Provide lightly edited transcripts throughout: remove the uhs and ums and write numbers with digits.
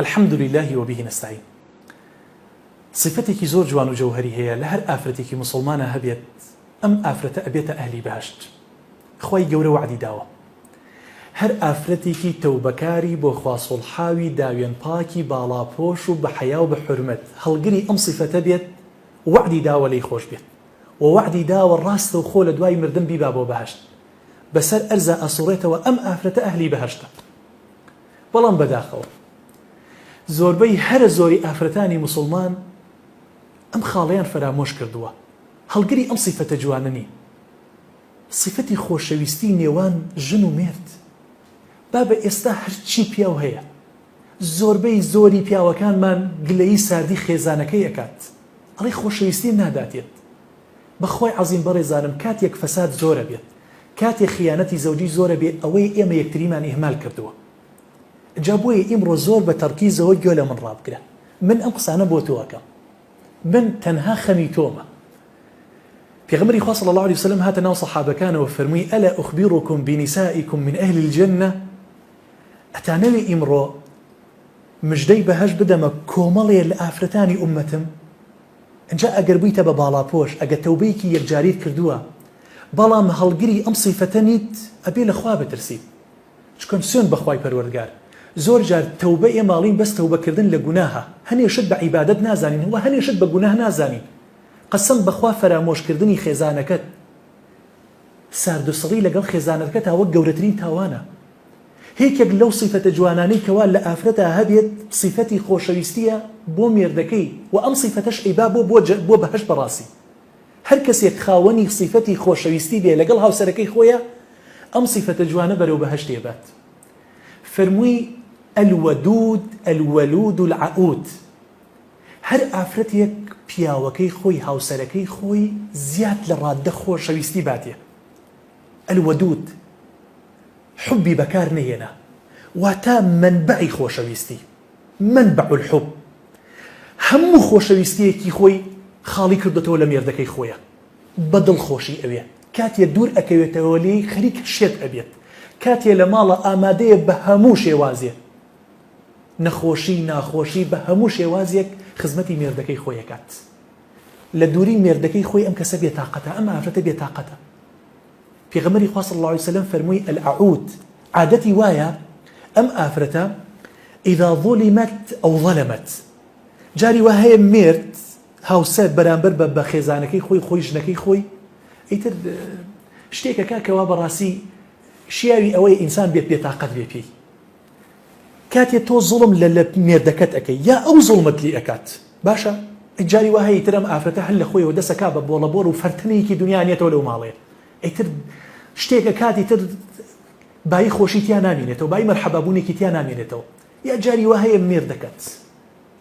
الحمد للە وبه نستعین سیفەتێکی زۆر جوان و جەوهەری هەیە لە هەر ئافرەتێکی موسڵمانا هەبێت ئەم ئافرەتە ئەبێتە ئەهلی بەهەشت خوای گەورە وەعدی داوە هەر ئافرەتێکی تەوبەکاری بۆ خوا سوڵحاوی داوێن پاکی باڵاپۆش و بە حەیا و بە حورمەت هەڵگری ئەم سیفەتە بێت وەعدی داوە لێی خۆش بێت وە وەعدی داوە ڕاستەوخۆ لە دوای مردن بیبا بۆ بەهەشت بەسەر ئەرزا ئەسوڕێتەوە ئەم ئافرەتە ئەهلی بەهەشتە بەڵام بەداخەوە زۆربەی هەرە زۆری ئافرەتانی موسڵمان ئەم خاڵەیان فەرامۆش کردووە هەڵگری ئەم سیفەتە جوانە نین سیفەتی خۆشەویستی نێوان ژن و مێرد بابە ئێستا هەرچی پیاو هەیە زۆربەی زۆری پیاوەکانمان گلەیی ساردی خێزانەکەی ئەکات ئەڵێ خۆشەویستیم ناداتێت بەخوای عەزیم بەڕێزانم کاتێک فەساد زۆرە بێت کاتێ خیانەتی زەوجی زۆرە بێ ئەوەیە ئێمە یەکتریمان ئیهمال کردووە جا بۆیە ئیمڕۆ زۆر بە تەڕکیزەوە گوێ لە من ڕابگرە من ئەم قسانە بۆ تۆ ئەکەم من تەنها خەمی تۆمە پێغەمبەری خوا صلی الله علیه وسلم هاتە ناو سەحابەکانەوە فەرمووی ئەلا ئوخبرکم بنسائکم من اهل الجنە ئەتانەوێ ئیمڕۆ مژدەی بەهەشت بدەمە کۆمەڵێ لە ئافرەتانی ئوممەتم ئینجا ئەگەر بوویتە بە باڵاپۆش، ئەگەر تەوبەیەکی یەکجاریت کردووە، بەڵام هەڵگری ئەم سیفەتە نیت، ئەبێ لە خوا بترسیت. چکم سوێند بە خوای پەروەردگار، زۆر جار تەوبە ئێمە ئەڵێین بەس تەوبە کردن لە گوناهە، هەنێ شت بە عیبادەت نازانین وە هەنێ شت بە گوناه نازانین. قەسەم بە خوا فەرامۆش کردنی خێزانەکەت، ساردوسڕی لەگەڵ خێزانەکەتا وەک گەورەترین تاوانە. یەکێک لەو سیفەتە جوانانەی کەوا لە ئافرەتا هەبێت سیفەتی خۆشەویستیە بۆ مێردەکەی وە ئەم سیفەتەش ئەیبا بۆ بۆ بۆ بەهەشت بەڕاستی هەر کەسێک خاوەنی سیفەتی خۆشەویستی بێ لەگەڵ هاوسەرەکەی خۆیا ئەم سیفەتە جوانە بەرەو بەهەشت ئەیبات فەرمووی الودود الولود العئود هەر ئافرەتێک پیاوەکەی خۆی هاوسەرەکەی خۆی زیاد لە ڕاددە خۆشەویستی باتێ الودود حوبی بەکار نەهێنا واتە مەنبەعی خۆشەویستی، منبع الحب، هەموو خۆشەویستیەکی خۆی خاڵی کردۆتەوە لە مێردەکەی خۆیا بە دڵ خۆشی ئەوێ کاتێ دوور ئەکەوێتەوە لێی خەریکە شێت ئەبێت کاتێ لە ماڵە ئامادەیە بە هەموو شێوازێ نەخۆشی ناخۆشی بە هەموو شێوازێک خزمەتی مێردەکەی خۆی ئەکات لە دووری مێردەکەی خۆی ئەم کەسە بێتاقەتە ئەم ئافرەتە بێتاقەتە. پێغەمبەری خوا صلی اللە علیە وسلم فەرمووی العود عادەتی وایە ئەم ئافرەتە اذا ظلمت او ظلمت جاری وا هەیە مێرد هاوسەر بەرامبەر بە بە خێزانەکەی خۆی خۆی ژنەکەی خۆی ئیتر شتێکەکە کەوا بەڕاستی شیاوی ئەوەیە ئینسان بێت بێتاقەت بێ پێی کاتێ تۆ زوڵم لە لە مێردەکەت ئەکەی یا ئەو زوڵمت لی ئەکات باشە جاری وا هەیە ئیتر ئەم ئافرەتە هەر لە خۆیەوە دەست ئەکا بە بۆڵە بۆڵ و فەرتەنەیەکی دنیا نێتەوە لەو ماڵەیە ئیتر شتێک ئەکات ئیتر بایی خۆشی تیا نامینێتەوە بایی مەرحەبا بوونێکی تیا نامێنێتەوە یا جاری وا هەیە مێردەکەت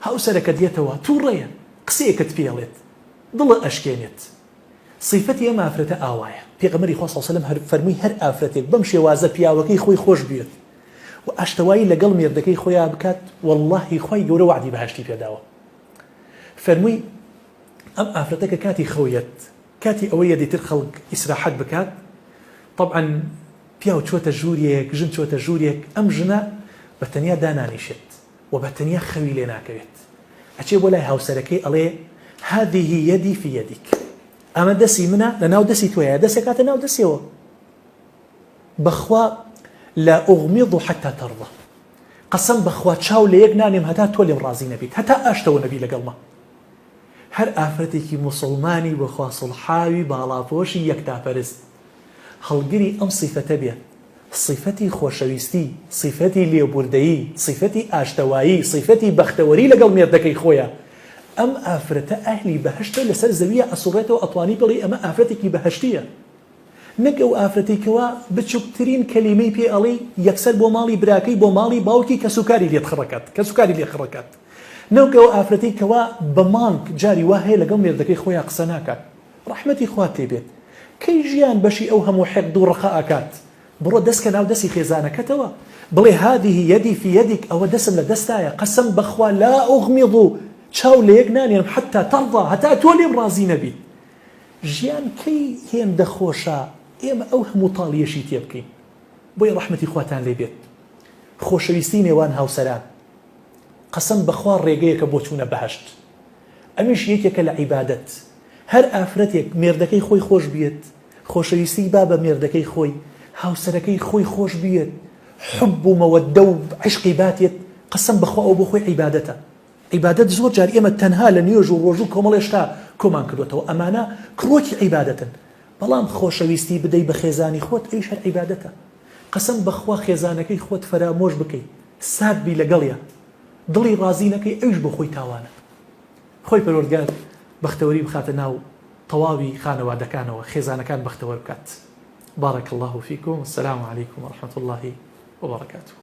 هاوسەرەکەت یەتەوە تووڕەیە قسەیەکت پێڵێت دڵە ئەشکێنێت سیفەتی ئەم ئافرەتە ئاوایە، پێغەمبەری خوا صلی اللە علیە وسلم هەر فەرمووی هەر ئافرەتێک بەم شێوازە پیاوەکەی خۆی خۆش بوێت و ئاشتەوایی لەگەڵ مێردەکەی خۆیا بکات واللهی خوای گەورە وەعدی بەهەشتی پێداوە. فەرمووی ئەم ئافرەتە کە کاتی خەو یەت کاتی ئەوە یەت ئیتر خەڵک ئیسراحەت بکات طبعا پیاو چۆتە ژوورێک ژن چۆتە ژوورێک ئەم ژنە بە تەنیا دانانیشێت و بە تەنیا خەوی لێ ناکەوێت ئەچێ بۆ لای هاوسەرەکەی ئەڵێ هذه یدی فی یدک ئەمە دەسی منە لە ناو دەسی تۆیە دەسێکاتە ناو دەسیەوە بەخوا لا اغمض حتى ترضى قەسەم بەخوا چاو لە یەک نانێم هەتا تۆ لێم ڕازی نەبیت هەتا ئاشتەوە نەبی لەگەڵما هەر ئافرەتێکی موسڵمانی بەخوا سوڵحاوی باڵاپۆشی یەکتاپەرست هەڵگری ئەم سیفەتە بێت سیفەتی خۆشەویستی، سیفەتی لێبوردەیی، سیفەتی ئاشتەوایی، سیفەتی بەختەوەری لەگەڵ مێردەکەی خۆیا، ئەم ئافرەتە ئەهلی بەهەشتە لەسەر زەوییا ئەسوڕێتەوە ئەتوانی بڵێی ئەمە ئافرەتێکی بەهەشتیە نەک ئەو ئافرەتەی کەوا بچوکترین کەلیمەی پێ ئەڵێی یەکسەر بۆ ماڵی براکەی بۆ ماڵی باوکی کەسوکاری لێت خڕەکات کەسوکاری لێ خڕەکات نەک ئەو ئافرەتەی کەوا بە مانگ جاری وا هەیە لەگەڵ مێردەکەی خۆیا قسە ناکات ڕەحمەتی خوات لێ بێت کەی ژیان بەشی ئەو هەموو حیقد و ڕقە ئەکات بڕۆ دەست کە ناو دەسی خێزانەکەتەوە بڵێ هذه یدی فی یدک ئەوە دەسم لە دەستایە قەسەم بەخوا لا اغمض چاو لە یەک نانێم حتی ترضی هەتا تۆ لێم ڕازی نەبیت ژیان کەی هێندە خۆشە ئێمە ئەو هەموو تاڵیەشی تێ بکەین بۆیە ڕەحمەتی خواتان لێ بێت خۆشەویستی نێوان هاوسەران. قەسەم بەخوا ڕێگەیەکە بۆ چوونە بەهەشت ئەمیش یەکێکە لە عیبادەت هەر ئافرەتێک مێردەکەی خۆی خۆش بوێت خۆشەویستی با بە مێردەکەی خۆی هاوسەرەکەی خۆی خۆش بوێت حب و مەوەدە و عیشقی باتێت قەسەم بەخوا ئەوە بۆ خۆی عیبادەتە عیبادەت زۆر جار ئێمە تەنها لە نوێژ و ڕۆژوو کۆمەڵێ شتا کۆمان کردۆتەوە ئەمانە کڕۆکی عیبادەتن بەڵام خۆشەویستی بدەی بە خێزانی خۆت ئەویش هەر عیبادەتە قەسەم بەخوا خێزانەکەی خۆت فەرامۆش بکەی سارد بی لەگەڵیا دڵی ڕازی نەکەی ئەویش بۆ خۆی تاوانە خوای پەروەردگار بەختەوەری بخاتە ناو تەواوی خانەوادەکانەوە خێزانەکان بەختەوەر بکات بارک اللە فیکم السلام علیکم ورحمة اللە وبرکاته.